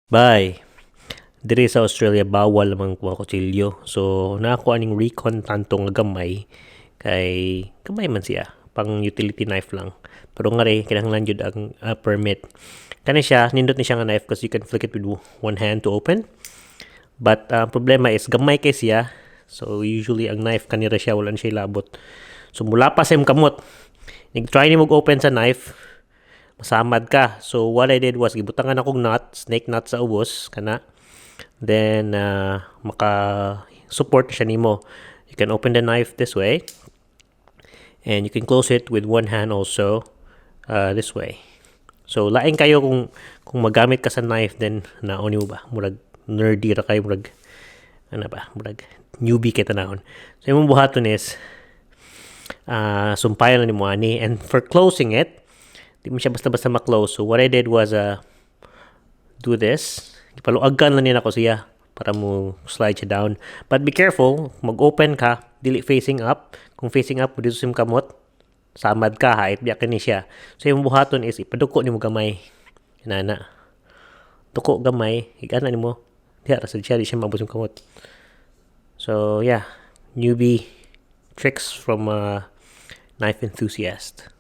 Bye. Diri sa Australia, bawal man kuha kutsilyo. So naa ko aning Recon Tanto nga gamay kay gamay man siya, pang utility knife lang. Pero ngari kinahanglan jud ang permit. Kani siya, nindot ni siya nga knife because you can flick it with one hand to open. But problema is gamay kay siya. So usually ang knife kanira siya, wala na siya ilabot. So mulapas sa imong kamot. Nag-try ni mo open sa knife, masamad ka. So what I did was gibutangan akong knot, snake knot sa ubos kana. Then maka support siya nimo. You can open the knife this way and you can close it with one hand also this way. So lain kayo kung magamit ka sa knife, then naon nimo ba, murag nerdy ra kayo, murag ano ba, murag newbie kay tanawon. So imong buhaton is sumpayan lang nimo ani, and for closing it, di mo siya basta-basta ma-close. So what I did was do this. Ipaluagan lang nako siya para mo slide siya down. But be careful, mag-open ka, dili facing up. Kung facing up, dito sa kamot, samad ka, hait biya kini siya. So imong buhaton is ipaduko nimo gamay. Inana. Duko gamay, igana nimo. Diha ra sad siya, di siya maabot yung kamot. So yeah, newbie tricks from a knife enthusiast.